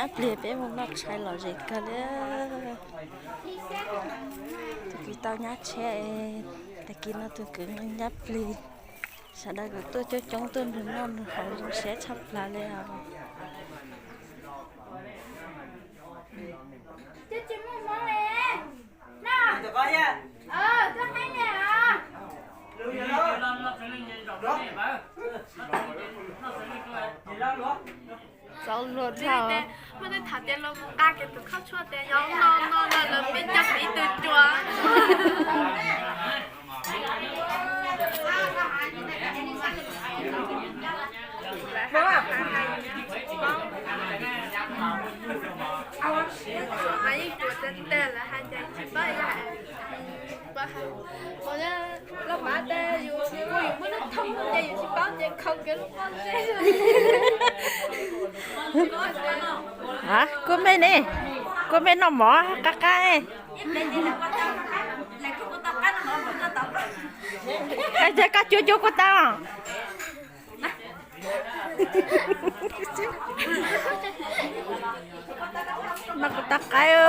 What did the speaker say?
Nyab plig peb mus noj tshais lom zem kawg li. Tus kwv tau nyab tshiab, tag kis no tus kwv nqee nyab plig. Sawv daws kuj tuaj coob coob tuaj nrog noj nrog haus zoo siab tshaj plaws li os. Txaus luag dhau. Muaj tej tham tias los mus nqa kiag tus khaub tshuaj tias yog no no no lawv peb coj ib tug cua. Mas yeej tuav tes tes lawv hais tias tsis paub yog Los mas tas yus, yus muaj lub thoob ces yus tsis paub ces khaws kiag lub pob ntseg. Kua mej ne, kua mej noj mov qab qab. Ces koj cuab cuab kuj tau. Noj kuj tau qaib.